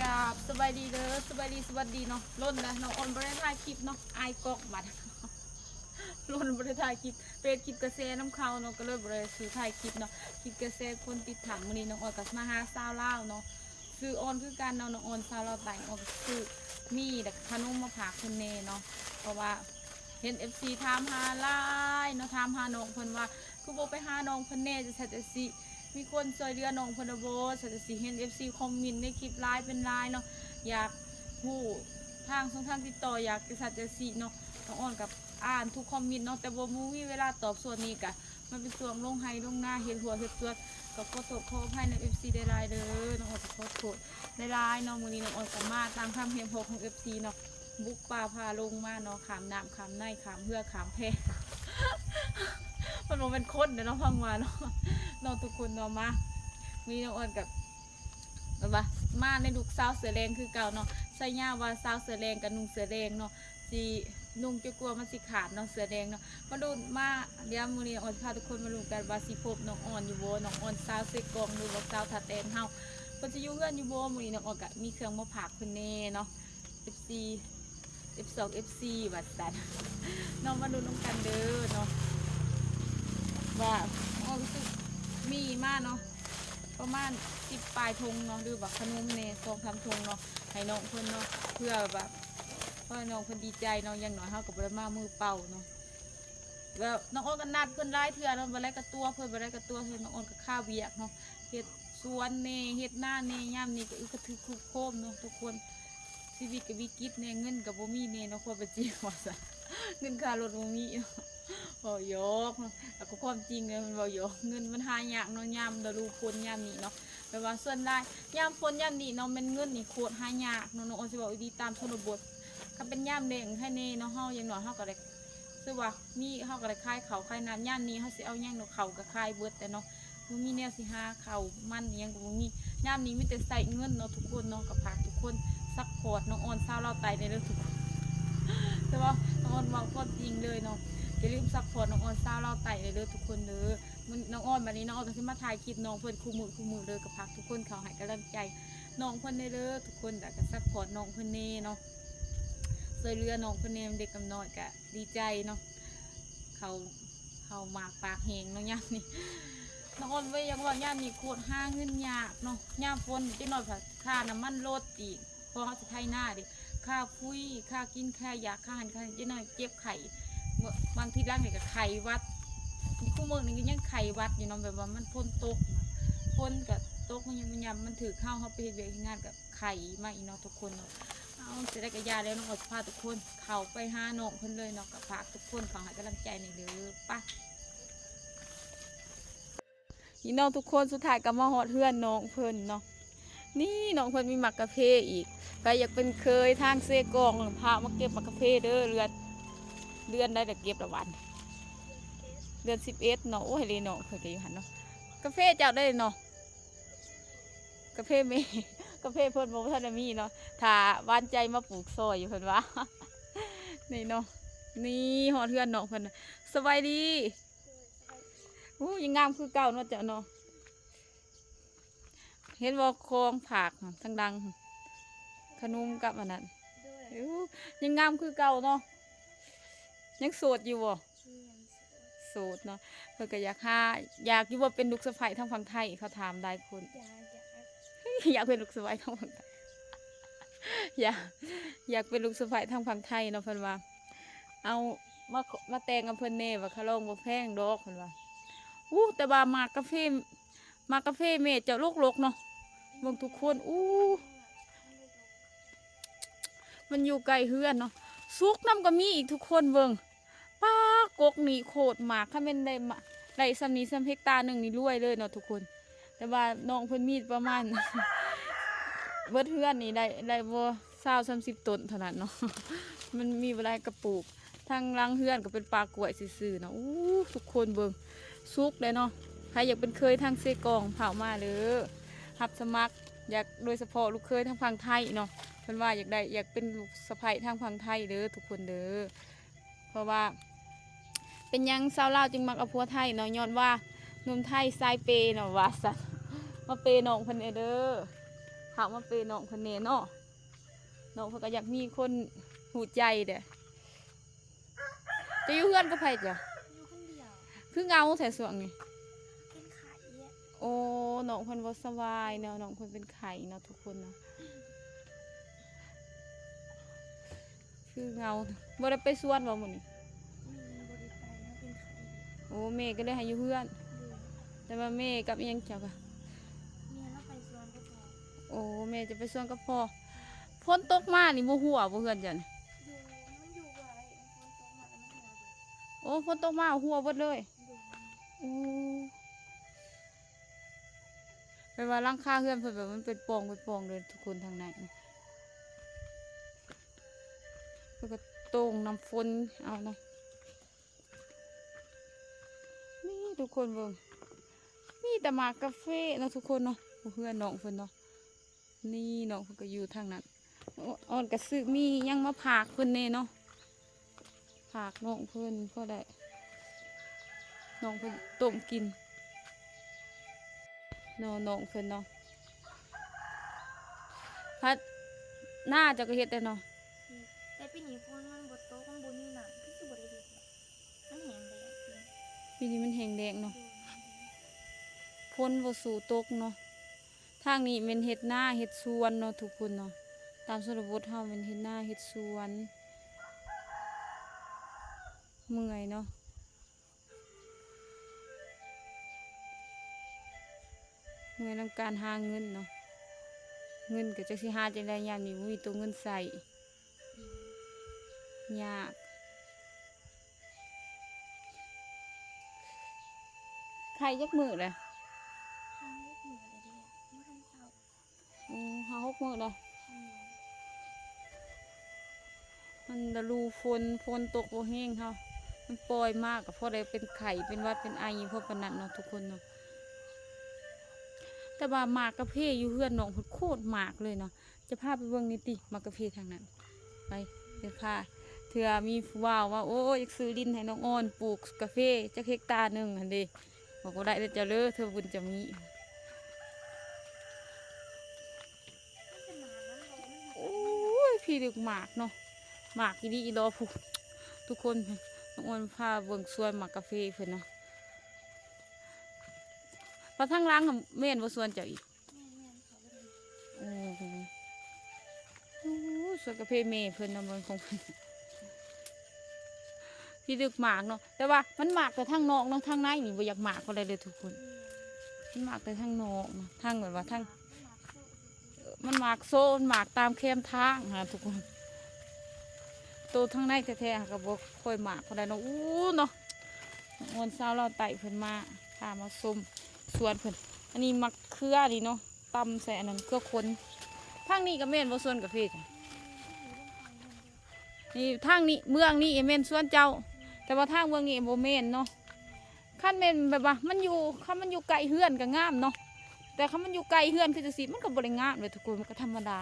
ກາບສະບາຍດີເດີ ສະບາຍດີ ສະຫວັດດີເນາະ. ດົນແລ້ວນ້ອງອອນບໍ່ໄດ້ຖ່າຍຄລິບເນາະ ອາຍກ້ອງບັດ ດົນບໍ່ໄດ້ຖ່າຍຄລິບ ໄປເຮັດຄລິບກະແສນຳເຂົາເນາະ ກໍເລີຍບໍ່ໄດ້ຊື້ຖ່າຍຄລິບເນາະ ຄລິບກະແສຄົນຕິດຖາມ. ມື້ນີ້ນ້ອງອອນກໍມາຫາສາວລາວເນາະ ຊື່ອອນຄືກັນເນາະ ນ້ອງອອນສາວລາວໃຕ້ ອອນກໍຊື້ໝີ່ ແລ້ວກໍຂະໜົມມາຝາກເພິ່ນແດ່ເນາະ ເພາະວ່າ ເຫັນເອັຟຊີຖາມຫາຫຼາຍເນາະ ຖາມຫານ້ອງເພິ່ນວ່າ ຄືບໍ່ໄປຫານ້ອງເພິ່ນແດ່ ຈັ່ງຊັ້ນຈັ່ງຊີ້ ມີຄົນຊ່ວຍເຫຼືອນ້ອງເພິ່ນແລ້ວບໍ່ ຊັ້ນຈັ່ງຊີ້. ເຫັນເອັຟຊີຄອມເມັນໃນຄລິບຫຼາຍເປັນຫຼາຍເນາະ ຢາກຮູ້ທາງຊ່ອງທາງຕິດຕໍ່ ຢາກຈັ່ງຊັ້ນຈັ່ງຊີ້ເນາະ. ນ້ອງອອນກໍອ່ານທຸກຄອມເມັນເນາະ ແຕ່ບໍ່ມີເວລາຕອບ. ຊ່ວງນີ້ກໍ ມັນເປັນຊ່ວງລົງໄຮ່ລົງນາ ເຮັດຮົ້ວເຮັດສວນ ກໍຂໍໂທດຂໍອະໄພນຳເອັຟຊີຫຼາຍໆເດີ. ນ້ອງອອນກໍຂໍໂທດຫຼາຍໆເນາະ ມື້ນີ້ນ້ອງອອນກໍມາຕາມຄຳຮຽກຮ້ອງຂອງເອັຟຊີເນາະ ບຸກປ່າຝ່າດົງມາເນາະ ຂ້າມນ້ຳຂ້າມໃນ ຂ້າມເຮືອຂ້າມແພ ມັນບໍ່ແມ່ນຄົນເດ້ເນາະ ຟັງວ່າເນາະ ເນາະ ທຸກຄົນເນາະ. ມາ ມື້ນີ້ນ້ອງອອນກໍ ແບບວ່າມາໃນລຸກສາວເສືອແດງຄືເກົ່າເນາະ ໃຊ້ຍາມວ່າສາວເສືອແດງກໍນຸ່ງເສືອແດງເນາະ ຊິນຸ່ງຈົນກວ່າມັນຊິຂາດເນາະ ເສືອແດງເນາະ. ມາດູມາ ດຽວມື້ນີ້ອອນຊິພາທຸກຄົນມາລຸ້ນກັນວ່າຊິພົບນ້ອງອອນຢູ່ບໍ່ ນ້ອງອອນສາວເຊກອງ ຫຼືວ່າສາວທ່າແຕງເຮົາ ເພິ່ນຊິຢູ່ເຮືອນຢູ່ບໍ່. ມື້ນີ້ນ້ອງອອນກໍມີເຄື່ອງມາຝາກເພິ່ນແດ່ເນາະ ເອັຟຊີ ເອັຟສອງ ເອັຟສີ່ ວ່າຊັ້ນເນາະ ມາລຸ້ນນຳກັນເດີເນາະ ວ່າ ໂອ້ ຮູ້ສຶກມີມາເນາະ ປະມານສິບປາຍຖົງເນາະ ຫຼືວ່າຂະໜົມແດ່ ສອງສາມຖົງເນາະ ໃຫ້ນ້ອງເພິ່ນເນາະ ເພື່ອແບບ ເພື່ອໃຫ້ນ້ອງເພິ່ນດີໃຈເນາະ ຢ່າງໜ້ອຍເຮົາກໍບໍ່ໄດ້ມາມືເປົ່າເນາະ. ແລ້ວນ້ອງອອນກໍນັດເພິ່ນຫຼາຍເທື່ອເນາະ ບໍ່ໄດ້ກະຕົວະເພິ່ນ ບໍ່ໄດ້ກະຕົວະເພິ່ນ ນ້ອງອອນກໍຄາວຽກເນາະ ເຮັດສວນແດ່ ເຮັດນາແດ່ ຍາມນີ້ກໍອຶກກະທຶກຄຸກໂຄມເນາະທຸກຄົນ ຊີວິດກໍວິກິດແດ່ ເງິນກໍບໍ່ມີແດ່ເນາະ ຄວາມເປັນຈິງວ່າຊັ້ນ ເງິນຄ່າລົດບໍ່ມີເນາະ ເວົ້າຫຍອກເນາະ ແລ້ວກໍຄວາມຈິງເລີຍ ມັນເວົ້າຫຍອກ ເງິນມັນຫາຍາກເນາະ ຍາມລະດູຝົນຍາມນີ້ເນາະ. ແບບວ່າສ່ວນຫຼາຍຍາມຝົນຍາມນີ້ເນາະ ແມ່ນເງິນນີ້ໂຄດຫາຍາກເນາະ ນ້ອງອອນຊິເວົ້າອີ່ຫຼີຕາມຊົນນະບົດ. ຄັນເປັນຍາມແລ້ງໃຄແນ່ເນາະ ເຮົາຢ່າງໜ້ອຍເຮົາກໍໄດ້ ຄືວ່າມີ ເຮົາກໍໄດ້ຂາຍເຂົ້າຂາຍນ້ຳ ຍາມນີ້ເຮົາຊິເອົາຫຍັງເນາະ ເຂົ້າກໍຂາຍເບິດແລ້ວເນາະ ບໍ່ມີແນວຊິຫາເຂົ້າມັນອີ່ຫຍັງກໍບໍ່ມີ ຍາມນີ້ມີແຕ່ໃຊ້ເງິນເນາະທຸກຄົນເນາະ. ກໍຝາກທຸກຄົນຊັບພອດນ້ອງອອນສາວລາວໃຕ້ແດ່ເດີທຸກຄົນ ແຕ່ວ່ານ້ອງອອນເວົ້າຄວາມຈິງເລີຍເນາະ ຢ່າລືມຊັບພອດນ້ອງອອນສາວລາວໃຕ້ແດ່ເດີທຸກຄົນເດີ. ມື້ ນ້ອງອອນ ບັດນີ້ນ້ອງອອນກໍຊິມາຖ່າຍຄລິບນ້ອງເພິ່ນຄູ່ມື້ຄູ່ມື້ເດີ ກໍຝາກທຸກຄົນເຂົ້າໃຫ້ກຳລັງໃຈນ້ອງເພິ່ນແດ່ເດີທຸກຄົນ ແລ້ວກໍຊັບພອດນ້ອງເພິ່ນແດ່ເນາະ ຊ່ວຍເຫຼືອນ້ອງເພິ່ນແດ່ ເດັກນ້ອຍກໍດີໃຈເນາະ ເຂົາ ເຂົາໝາກປາກແຫ້ງເນາະຍາມນີ້. ນ້ອງອອນເວີ້ຍ ຢາກເວົ້າຍາມນີ້ໂຄດຫາເງິນຍາກເນາະ ຍາມຝົນຈັກໜ້ອຍພັດຄ່ານ້ຳມັນລົດອີກ ເພາະເຮົາຊິໄຖນາເດ້ ຄ່າຝຸ່ນ ຄ່າກິນ ຄ່າຢາ ຄ່າຫັ້ນຄ່ານີ້ ຈັກໜ້ອຍເຈັບໄຂ້ ບາງທີຫຼັງນີ້ກໍໄຂ້ຫວັດ ຄູ່ມື້ນີ້ກໍຍັງໄຂ້ຫວັດຢູ່ເນາະ ແບບວ່າມັນຝົນຕົກ ຝົນກໍຕົກມາຍາມມັນຖືກເຮົາ ເຮົາໄປເຮັດວຽກເຮັດງານກໍໄຂ້ມາອີກເນາະທຸກຄົນເນາະ. ເອົາ ຈັ່ງໃດກໍຢ່າແລ້ວ ນ້ອງອອນຊິພາທຸກຄົນເຂົ້າໄປຫານ້ອງເພິ່ນເລີຍເນາະ ກໍຝາກທຸກຄົນເຂົ້າໃຫ້ກຳລັງໃຈແດ່ເດີ ໄປ. ນີ້ເນາະທຸກຄົນ ສຸດທ້າຍກໍມາຮອດເຮືອນນ້ອງເພິ່ນເນາະ. ນີ້ນ້ອງເພິ່ນມີໝາກກາເຟອີກ ໃຜຢາກເປັນເຂີຍທາງເຊກອງ ພາມາເກັບໝາກກາເຟເດີ. ເດືອນ ເດືອນໃດລະເກັບລະຫວານ ເດືອນສິບເອັດເນາະ. ໂອ້ຍ ເລເນາະ ເພິ່ນກໍຢູ່ຫັ້ນເນາະ ກາເຟເຈົ້າໄດ້ເນາະ ກາເຟແມ່ ກາເຟເພິ່ນບໍ່ທັນໄດ້ມີເນາະ ຖ້າຫວານໃຈມາປູກຊ່ອຍຢູ່ ເພິ່ນວ່າ. ນີ້ເນາະ ນີ້ຮອດເຮືອນນ້ອງເພິ່ນ ສະບາຍດີ. ໂອ້ ຍັງງາມຄືເກົ່າເນາະເຈົ້າເນາະ ເຫັນບໍ່ ຂອງຝາກທາງຫຼັງ ຂະໜົມກັບອັນນັ້ນ ໂອ້ ຍັງງາມຄືເກົ່າເນາະ. ຍັງໂສດຢູ່ບໍ່? ໂສດເນາະ ເພິ່ນກໍຢາກຫາ ຢາກຢູ່ບໍ່ ເປັນລູກສະໃພ້ທາງຝັ່ງໄທ ເຂົາຖາມຫຼາຍຄົນ. ຢາກເປັນລູກສະໃພ້ທາງຝັ່ງໄທ ຢາກ ຢາກເປັນລູກສະໃພ້ທາງຝັ່ງໄທເນາະ ເພິ່ນວ່າ ເອົາມາ ມາແຕ່ງກັບເພິ່ນແດ່ ວ່າຄ່າດອງບໍ່ແພງດອກ ເພິ່ນວ່າ. ອູ້ ແຕ່ວ່າໝາກກາເຟ ໝາກກາເຟແມ່ເຈົ້າລົກໆເນາະ ເບິ່ງທຸກຄົນ. ອູ້ ມັນຢູ່ໃກ້ເຮືອນເນາະ ສຸກນຳກໍມີອີກທຸກຄົນ ເບິ່ງ ປ້າ ກົກນີ້ໂຄດໝາກ ຄັນແມ່ນໄດ້ມາ ໄດ້ສ່ຳນີ້ ສ່ຳເຮັກຕາໜຶ່ງນີ້ລວຍເລີຍເນາະທຸກຄົນ. ແຕ່ວ່ານ້ອງເພິ່ນມີປະມານ ເບິດເຮືອນນີ້ໄດ້ ໄດ້ບໍ່ຊາວສາມສິບຕົ້ນເທົ່ານັ້ນເນາະ ມັນມີບໍ່ຫຼາຍກະປູກ. ທາງຫຼັງເຮືອນກໍເປັນປ່າກ້ວຍຊື່ໆເນາະ. ອູ້ ທຸກຄົນເບິ່ງ ສຸກເດ້ເນາະ. ໃຜຢາກເປັນເຂີຍທາງເຊກອງ ພາວມາເດີ ຮັບສະໝັກ ຢາກ ໂດຍສະເພາະລູກເຂີຍທາງຝັ່ງໄທເນາະ ເພິ່ນວ່າຢາກໄດ້ ຢາກເປັນລູກສະໃພ້ທາງຝັ່ງໄທເດີທຸກຄົນເດີ. ເພາະວ່າເປັນຫຍັງຊາວລາວຈຶ່ງມັກເອົາຜົວໄທເນາະ ຍ້ອນວ່າໜຸ່ມໄທສາຍເປເນາະ ວ່າຊັ້ນ. ມາເປນ້ອງເພິ່ນແດ່ເດີ. ເຂົ້າມາເປນ້ອງເພິ່ນແດ່ເນາະ. ນ້ອງເພິ່ນກໍຢາກມີຄົນຮູ້ໃຈເດ້. ເຈົ້າຢູ່ເຮືອນກັບໃຜເຈົ້າ? ຢູ່ຄົນດຽວ. ຄືເຫງົາແທ້ຊ່ວງນີ້? ເປັນໄຂ້. ໂອ້ ນ້ອງເພິ່ນບໍ່ສະບາຍເນາະ, ນ້ອງເພິ່ນເປັນໄຂ້ເນາະທຸກຄົນເນາະ. ຄືເຫງົາ. ບໍ່ໄດ້ໄປສວນບໍ່ມື້ນີ້? ອືມ ບໍ່ໄດ້ໄປ ເຮົາເປັນໄຂ້. ໂອ້ ແມ່ກໍເລີຍໃຫ້ຢູ່ເຮືອນ. ໂດຍ. ແຕ່ວ່າແມ່ກັບອີ່ຫຍັງເຈົ້າກະ? ແມ່ລາວໄປສວນກັບພໍ່. ໂອ້ ແມ່ຈະໄປສວນກັບພໍ່. ຝົນຕົກມານີ້ບໍ່ຮົ່ວບໍ່ເຮືອນເຈົ້ານີ້? ໂດຍ ມັນຢູ່ບໍ່ໄດ້ ຝົນຕົກມາແລ້ວມັນຮົ່ວເບິດ. ໂອ້ ຝົນຕົກມາຮົ່ວເບິດເລີຍ. ໂດຍ. ໂອ້ ແປວ່າຫຼັງຄາເຮືອນເພິ່ນແບບມັນເປັນປ່ອງເປັນປ່ອງເລີຍທຸກຄົນທາງໃນ. ແລ້ວກໍໂຕ່ງນ້ຳຝົນເອົາເນາະ. ນີ້ທຸກຄົນເບິ່ງ ມີແຕ່ໝາກກາເຟເນາະທຸກຄົນເນາະ. ໂອ້ ເຮືອນນ້ອງເພິ່ນເນາະ. ນີ້ນ້ອງເພິ່ນກໍຢູ່ທາງນັ້ນ. ອ- ອອນກໍຊື້ ມີຫຍັງມາຝາກເພິ່ນແດ່ເນາະ. ຝາກນ້ອງເພິ່ນພໍໄດ້ ນ້ອງເພິ່ນຕົ້ມກິນເນາະ ນ້ອງເພິ່ນເນາະ. ພັດ ນາເຈົ້າກໍເຮັດແດ່ເນາະ. ແຕ່ປີນີ້ຝົນມັນບໍ່ຕົກ ມັນບໍ່ມີນ້ຳ ຄືຊິບໍ່ໄດ້ເຮັດເນາະ. ມັນແຫ້ງແລ້ງ. ປີນີ້ມັນແຫ້ງແລ້ງເນາະ. ໂດຍ. ຝົນບໍ່ສູ້ຕົກເນາະ. ທາງນີ້ແມ່ນເຮັດນາເຮັດສວນເນາະທຸກຄົນເນາະ. ຕາມຊົນນະບົດເຮົາແມ່ນເຮັດນາເຮັດສວນ. ເມື່ອຍເນາະ. ເມື່ອຍນຳການຫາເງິນເນາະ. ເງິນກໍຈັກຊິຫາຈັ່ງໃດ ຍາມນີ້ບໍ່ມີຕົວເງິນໃຊ້. ຍາກ. ໄຂ້ຈັກມື້ແລ້ວ? ຫ້າຫົກມື້ແລ້ວເດ້ ບໍ່ທັນເຊົາ. ໂອ້ ຫ້າຫົກມື້ແລ້ວ. ອືມ ມັນລະດູຝົນ ຝົນຕົກບໍ່ແຮງເຮົາ ມັນປ່ອຍມາກໍພໍໄດ້ເປັນໄຂ້ເປັນຫວັດເປັນໄອພໍປານນັ້ນເນາະທຸກຄົນເນາະ. ແຕ່ວ່າໝາກກາເຟຢູ່ເຮືອນນ້ອງພຸ້ນໂຄດໝາກເລີຍເນາະ. ຈະພາໄປເບິ່ງນີ້ຕິ ໝາກກາເຟທາງນັ້ນ. ໄປ ໄປພາ ເທື່ອມີຜູ້ບ່າວວ່າ ໂອ້ຍ ຢາກຊື້ດິນໃຫ້ນ້ອງອອນປູກກາເຟຈັກເຮັກຕາໜຶ່ງຫັ້ນເດ. ບອກບໍ່ໄດ້ເດີເຈົ້າເດີ ເທື່ອບຸນຈະມີ. ໂອ້ຍ ພີລຶກໝາກເນາະ. ໝາກອີ່ຫຼີອີ່ຫຼໍພຸ້ນ ທຸກຄົນ. ນ້ອງອອນພາເບິ່ງສວນໝາກກາເຟເພິ່ນເນາະ. ພາທາງຫຼັງແມ່ນບໍ່ສວນເຈົ້າອີກ? ແມ່ນໆ ເຂົາບໍ່ໄດ້. ໂອ້ໂຫ ໂອ້ ສວນກາເຟແມ່ເພິ່ນນະ ເບິ່ງຂອງເພິ່ນ ພີລຶກໝາກເນາະ. ແຕ່ວ່າມັນໝາກແຕ່ທາງນອກເນາະ ທາງໃນນີ້ບໍ່ຢາກໝາກປານໃດເລີຍທຸກຄົນ. ແມ່ນ ມັນໝາກແຕ່ທາງນອກເນາະ ທາງແບບວ່າທາງ ມັນໝາກໂຊ ມັນໝາກໂຊ ມັນໝາກຕາມແຄມທາງຫັ້ນນະທຸກຄົນ. ໂຕທາງໃນແທ້ໆ ຫາກໍບໍ່ຄ່ອຍໝາກປານໃດເນາະ. ໂອ້ເນາະ ອອນຊາວລາວໃຕ້ເພິ່ນມາ ພາມາຊົມສວນເພິ່ນ. ອັນນີ້ໝາກເຂືອນີ້ເນາະ ຕຳໃສ່ອັນນັ້ນ ເຂືອຂົນ. ທາງນີ້ກໍແມ່ນບໍ່ ສວນກາເຟຈ້ະ? ນີ້ທາງນີ້ ເບື້ອງນີ້ແມ່ນສວນເຈົ້າ ແຕ່ວ່າທາງເບື້ອງນີ້ບໍ່ແມ່ນເນາະ. ຄັນແມ່ນແບບວ່າມັນຢູ່ ຄັນມັນຢູ່ໃກ້ເຮືອນກໍງາມເນາະ ແຕ່ຄັນມັນຢູ່ໄກເຮືອນຄືຈັ່ງຊີ້ ມັນກໍບໍ່ໄດ້ງາມເດ້ທຸກຄົນ ມັນກໍທຳມະດາ.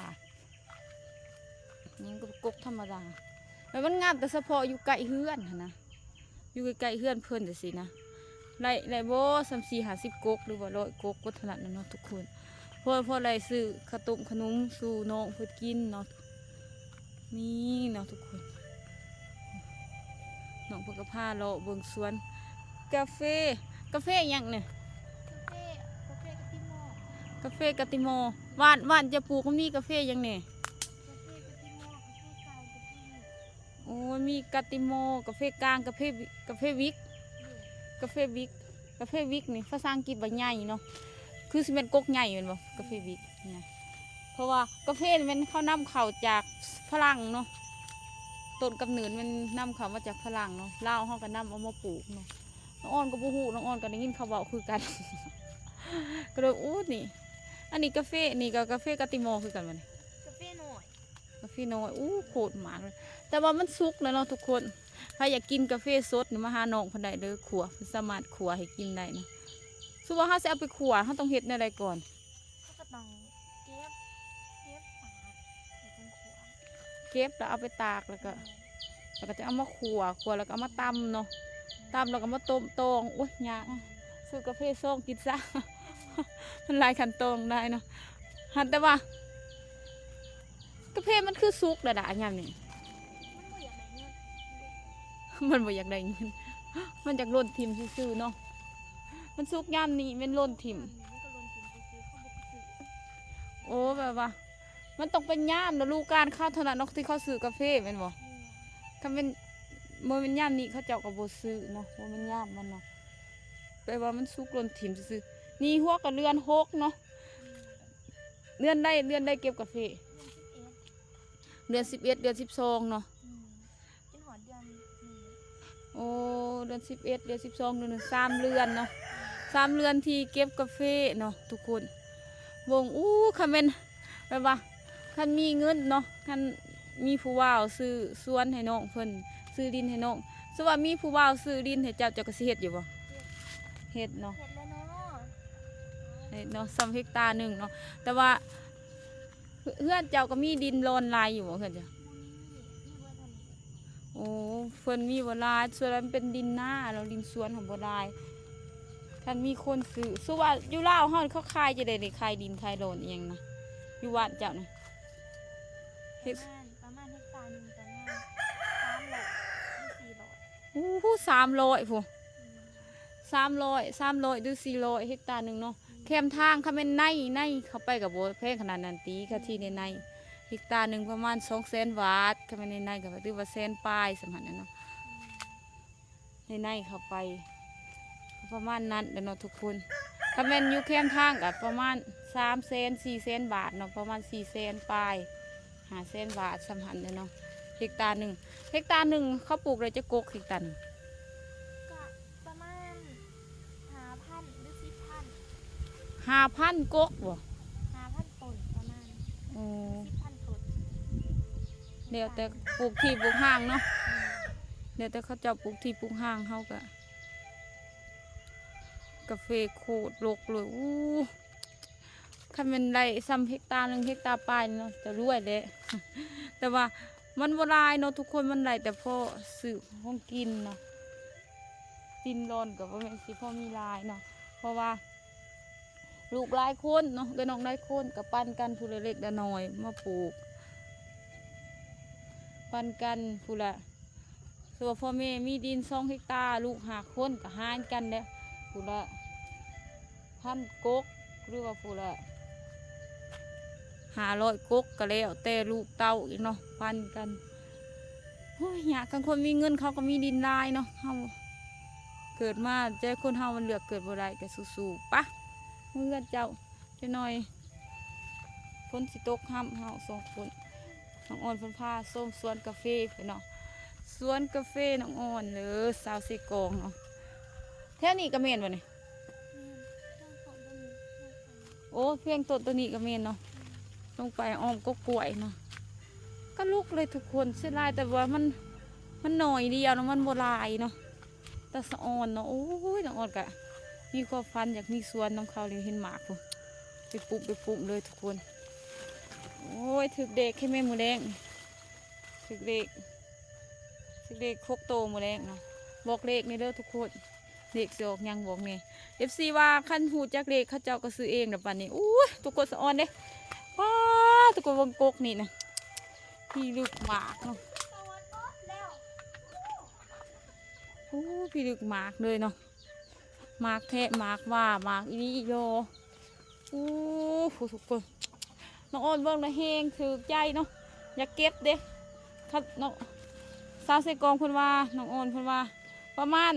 ນີ້ກໍກົກທຳມະດາ ແລ້ວມັນງາມແຕ່ສະເພາະຢູ່ໃກ້ເຮືອນຫັ້ນນະ ຢູ່ໃກ້ໆເຮືອນເພິ່ນຈັ່ງຊີ້ນະ. ໄດ້ ໄດ້ບໍ່ສ່ຳສີ່ຫ້າສິບກົກ ຫຼືວ່າຮ້ອຍກົກ ກໍເທົ່ານັ້ນນະເນາະທຸກຄົນ. ພໍ ພໍໄດ້ຊື້ເຂົ້າຕົ້ມຂະໜົມສູ່ນ້ອງເພິ່ນກິນເນາະ. ນີ້ເນາະທຸກຄົນ ນ້ອງເພິ່ນກໍພາເລາະເບິ່ງສວນກາເຟ. ກາເຟຫຍັງນີ້? ກາເຟ ກາເຟກາຕິມໍ. ກາເຟກາຕິມໍ. ບ້ານ ບ້ານເຈົ້າປູກມັນມີກາເຟຫຍັງແດ່? ກາເຟກາຕິມໍ ກາເຟກາງ ກາເຟວິກ. ໂອ້ ມີກາຕິມໍ ກາເຟກາງ ກາເຟ ກາເຟວິກ ໂດຍ ກາເຟວິກ. ກາເຟວິກນີ້ພາສາອັງກິດວ່າໃຫຍ່ເນາະ ຄືຊິແມ່ນກົກໃຫຍ່ແມ່ນບໍ່? ກາເຟວິກນີ້ນະ ເພາະວ່າກາເຟນີ້ແມ່ນເຂົານຳເຂົ້າຈາກຝຣັ່ງເນາະ ຕົ້ນກຳເນີດແມ່ນນຳເຂົ້າມາຈາກຝຣັ່ງເນາະ ລາວເຮົາກໍນຳເອົາມາປູກເນາະ. ນ້ອງອອນກໍບໍ່ຮູ້ ນ້ອງອອນກໍໄດ້ຍິນເຂົາເວົ້າຄືກັນ ກໍເລີຍ ໂອ້ ນີ້ ອັນນີ້ກາເຟ ນີ້ກໍກາເຟກາຕິມໍຄືກັນບໍ່ນີ້? ກາເຟນ້ອຍ ກາເຟນ້ອຍ. ໂອ້ ໂຄດໝາກເລີຍ ແຕ່ວ່າມັນສຸກແລ້ວເນາະທຸກຄົນ. ໃຜຢາກກິນກາເຟສົດນີ້ມາຫານ້ອງເພິ່ນໄດ້ເດີ ຂົ້ວ ເພິ່ນສາມາດຂົ້ວໃຫ້ກິນໄດ້ເນາະ. ສົມມຸດວ່າເຮົາຊິເອົາໄປຂົ້ວ ເຮົາຕ້ອງເຮັດແນວໃດກ່ອນ? ເຮົາກໍຕ້ອງເກັບ ເກັບຕາກ ແລ້ວຈັ່ງຂົ້ວ ເກັບແລ້ວເອົາໄປຕາກ ແລ້ວກໍ ແລ້ວກໍຈະເອົາມາຂົ້ວ ຂົ້ວແລ້ວກໍເອົາມາຕຳເນາະ ຕຳແລ້ວກໍມາຕົ້ມຕອງ. ໂອ້ຍ ຍາກ ຊື້ກາເຟຊອງກິນຊະ ມັນຫຼາຍຂັ້ນຕອນຫຼາຍເນາະ. ຫັ້ນ ແຕ່ວ່າ ກາເຟມັນຄືສຸກແລ້ວດາຍາມນີ້. ມັນບໍ່ຢາກໄດ້ເງິນ ມັນບໍ່ຢາກໄດ້ເງິນ ມັນຢາກຫຼົ່ນຖິ້ມຊື່ໆເນາະ. ມັນສຸກຍາມນີ້ແມ່ນຫຼົ່ນຖິ້ມ. ໂອ້ ແບບວ່າ ມັນຕ້ອງເປັນຍາມລະດູການເຂົາເທົ່ານັ້ນເນາະ ທີ່ເຂົາຊື້ກາເຟແມ່ນບໍ່? ຄັນແມ່ນ ບໍ່ແມ່ນຍາມນີ້ເຂົາເຈົ້າກໍບໍ່ຊື້ເນາະ ບໍ່ແມ່ນຍາມມັນເນາະ. ແປວ່າມັນສຸກຫຼົ່ນຖິ້ມຊື່ໆ. ນີ້ຫົວກໍເດືອນຫົກເນາະ. ເດືອນໃດ ເດືອນໃດເກັບກາເຟ? ເດືອນສິບເອັດ ເດືອນສິບສອງເນາະ. ຈົນຮອດເດືອນນີ້. ໂອ້ ເດືອນສິບເອັດ ເດືອນສິບສອງ ເດືອນໜຶ່ງ ສາມເດືອນເນາະ. ສາມເດືອນທີ່ເກັບກາເຟເນາະທຸກຄົນ. ເບິ່ງ ອູ້ ຄັນແມ່ນແບບວ່າ ຄັນມີເງິນເນາະ ຄັນມີຜູ້ບ່າວຊື້ສວນໃຫ້ນ້ອງເພິ່ນ ຊື້ດິນໃຫ້ນ້ອງ. ສົມມຸດວ່າມີຜູ້ບ່າວຊື້ດິນໃຫ້ເຈົ້າ ເຈົ້າກໍຊິເຮັດຢູ່ບໍ່? ເຮັດເນາະ. ເຮັດແລ້ວເນາະ. ເຮັດເນາະ ສ່ຳເຮັກຕາໜຶ່ງເນາະ. ແຕ່ວ່າ ເຮືອນເຈົ້າກໍມີດິນລອນຫຼາຍຢູ່ບໍ່ ເຮືອນເຈົ້າ? ໂອ້ ເພິ່ນມີບໍ່ຫຼາຍ ສ່ວນມັນເປັນດິນນາແລ້ວ ດິນສວນຫັ້ນບໍ່ຫຼາຍ. ຄັນມີຄົນຊື້ ສົມມຸດວ່າຢູ່ລາວເຮົານີ້ ເຂົາຂາຍຈັ່ງໃດນີ້ ຂາຍດິນຂາຍລອນອີ່ຫຍັງນະ ຢູ່ບ້ານເຈົ້ານີ້? ເຮັກ ປະມານ ປະມານເຮັກຕາໜຶ່ງປະມານສາມຮ້ອຍ ຫຼື ສີ່ຮ້ອຍ. ໂອ້ ສາມຮ້ອຍພຸ້ນ. ສາມຮ້ອຍ ສາມຮ້ອຍ ຫຼື ສີ່ຮ້ອຍ ເຮັກຕາໜຶ່ງເນາະ. ແຄມທາງ ຄັນແມ່ນໃນ ໃນເຂົ້າໄປກໍບໍ່ແພງຂະໜາດນັ້ນຕິ ກະທີ່ໃນ ໃນເຮັກຕາໜຶ່ງປະມານສອງແສນບາດ ຄັນແມ່ນໃນ ໃນກໍຖືວ່າແສນປາຍສ່ຳຫັ້ນແຫຼະເນາະ. ໃນ ໃນເຂົ້າໄປປະມານນັ້ນແຫຼະເນາະທຸກຄົນ. ຄັນແມ່ນຢູ່ແຄມທາງກໍປະມານສາມແສນ ສີ່ແສນບາດເນາະ ປະມານສີ່ແສນປາຍ ຫ້າແສນບາດສ່ຳຫັ້ນແຫຼະເນາະ. ເຮັກຕາໜຶ່ງ ເຮັກຕາໜຶ່ງເຂົາປູກໄດ້ຈັກກົກ ເຮັກຕາໜຶ່ງ? ກະປະມານຫ້າພັນ ຫຼື ສິບພັນ. ຫ້າພັນກົກບໍ່? ຫ້າພັນຕົ້ນປະມານ. ໂອ້ ສິບພັນຕົ້ນ. ແລ້ວແຕ່ປູກທີ່ປູກຮ່າງເນາະ. ແມ່ນ. ແລ້ວແຕ່ເຂົາເຈົ້າປູກທີ່ປູກຮ່າງ ເຮົາກະ ກາເຟໂຄດລົກເລີຍ. ອູ້ ຄັນແມ່ນໄດ້ສ່ຳເຮັກຕາໜຶ່ງ ເຮັກຕາປາຍເນາະ ຈະລວຍແຫຼະ. ແຕ່ວ່າມັນບໍ່ຫຼາຍເນາະທຸກຄົນ ມັນໄດ້ແຕ່ພໍຊື້ຂອງກິນເນາະ. ດິນລອນກໍບໍ່ແມ່ນຊິພໍມີຫຼາຍເນາະ ເພາະວ່າລູກຫຼາຍຄົນເນາະ ເອື້ອຍນ້ອງຫຼາຍຄົນ ກໍປັນກັນຜູ້ລະເລັກລະນ້ອຍມາປູກ ປັນກັນຜູ້ລະ ສົມມຸດວ່າພໍ່ແມ່ມີດິນສອງເຮັກຕາ ລູກຫ້າຄົນກໍຫານກັນແຫຼະ ຜູ້ລະພັນກົກ ຫຼືວ່າຜູ້ລະຫ້າຮ້ອຍກົກ ກໍແລ້ວແຕ່ລູກເຕົ້າອີກເນາະ ປັນກັນ. ໂອ້ຍ ຍາກ ຄັນຄົນມີເງິນເຂົາກໍມີດິນຫຼາຍເນາະ. ເຮົາເກີດມາ ໃຈຄົນເຮົາມັນເລືອກເກີດບໍ່ໄດ້ ກໍສູ້ໆ ປະ ເມືອເຮືອນເຈົ້າ. ຈັກໜ້ອຍຝົນຊິຕົກຫ້ຳເຮົາສອງຄົນ. ນ້ອງອອນເພິ່ນພາຊົມສວນກາເຟເພິ່ນເນາະ ສວນກາເຟນ້ອງອອນເດີ ສາວເຊກອງເນາະ. ແຖວນີ້ກໍແມ່ນບໍ່ນີ້? ໂອ້ ພຽງຕົ້ນໂຕນີ້ກໍແມ່ນເນາະ. ລົງໄປອ້ອມກົກກ້ວຍເນາະ ກະລຸກເລີຍທຸກຄົນ. ເສຍດາຍແຕ່ວ່າມັນ ມັນໜ້ອຍດຽວເນາະ ມັນບໍ່ຫຼາຍເນາະ. ຕາສະອອນເນາະ. ໂອ້ຍ ນ້ອງອອນກະມີຄວາມຝັນຢາກມີສວນນຳເຂົາເລີຍ ເຫັນໝາກພຸ້ນ ເປັນປຸ້ມເປັນປຸ້ມເລີຍທຸກຄົນ. ໂອ້ຍ ຖືກເລກໃຫ້ແມ່ມື້ແລງ ຖືກເລກ ຖືກເລກຫົກໂຕມື້ແລງເນາະ. ບອກເລກແດ່ເດີທຸກຄົນ ເລກຊິອອກຫຍັງບອກແດ່. ເອັຟຊີ ວ່າຄັນຮູ້ຈັກເລກເຂົາເຈົ້າກໍຊື້ເອງແລ້ວປານນີ້. ໂອ້ຍ ທຸກຄົນ ສະອອນເດ້ ປ້າ ທຸກຄົນ ເບິ່ງກົກນີ້ນະ ພິລຶກໝາກເນາະ. ໂອ້ ພິລຶກໝາກເລີຍເນາະ ໝາກແທະ ໝາກວ່າ ໝາກອີ່ຫຼີອີ່ຫຼໍ. ໂອ້ ຜູ້ທຸກຄົນ ນ້ອງອອນເບິ່ງແລ້ວແຮງຖືກໃຈເນາະ ຢາກເກັບເດ້. ຄັນນ້ອງ ສາວເຊກອງເພິ່ນວ່າ ນ້ອງອອນເພິ່ນວ່າ ປະມານ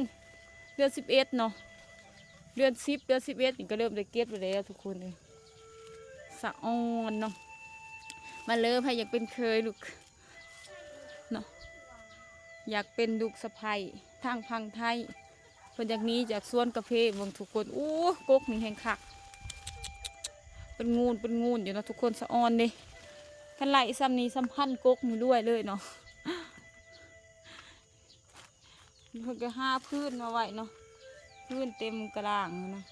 ເດືອນສິບເອັດເນາະ ເດືອນສິບ ເດືອນສິບເອັດນີ້ກໍເລີ່ມໄດ້ເກັບແລ້ວທຸກຄົນເອີຍ. ສະອອນເນາະ ມາເລີ ໃຜຢາກເປັນເຂີຍລູກ ເນາະ ຢາກເປັນລູກສະໃພ້ທາງຝັ່ງໄທ ເພິ່ນຢາກໜີຈາກສວນກາເຟ. ເບິ່ງທຸກຄົນ ໂອ້ ກົກນີ້ແຮງຄັກ ເປັນງູນເປັນງູນຢູ່ເນາະທຸກຄົນ. ສະອອນເດ້ ຄັນໄລ່ສ່ຳນີ້ ສ່ຳພັນກົກນີ້ລວຍເລີຍເນາະ. ເພິ່ນກໍຫາຟືນມາໄວ້ເນາະ ຟືນເຕັມກະດາງຫັ້ນນະ.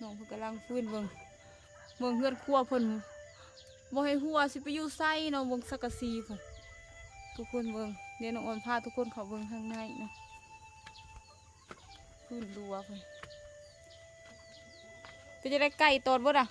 ນ້ອງເພິ່ນກຳລັງຟືນ ເບິ່ງ ເບິ່ງເຮືອນຄົວເພິ່ນ ບໍ່ໃຫ້ຮົ່ວ ຊິໄປຢູ່ໃສເນາະ. ເບິ່ງສັງກະສີພຸ້ນ ທຸກຄົນເບິ່ງ. ດຽວນ້ອງອອນພາທຸກຄົນເຂົ້າເບິ່ງທາງໃນເນາະ ຟືນຮົ່ວພຸ້ນ. ເປັນຈັ່ງໃດ ໄກ່ຕອດເບິດອະ?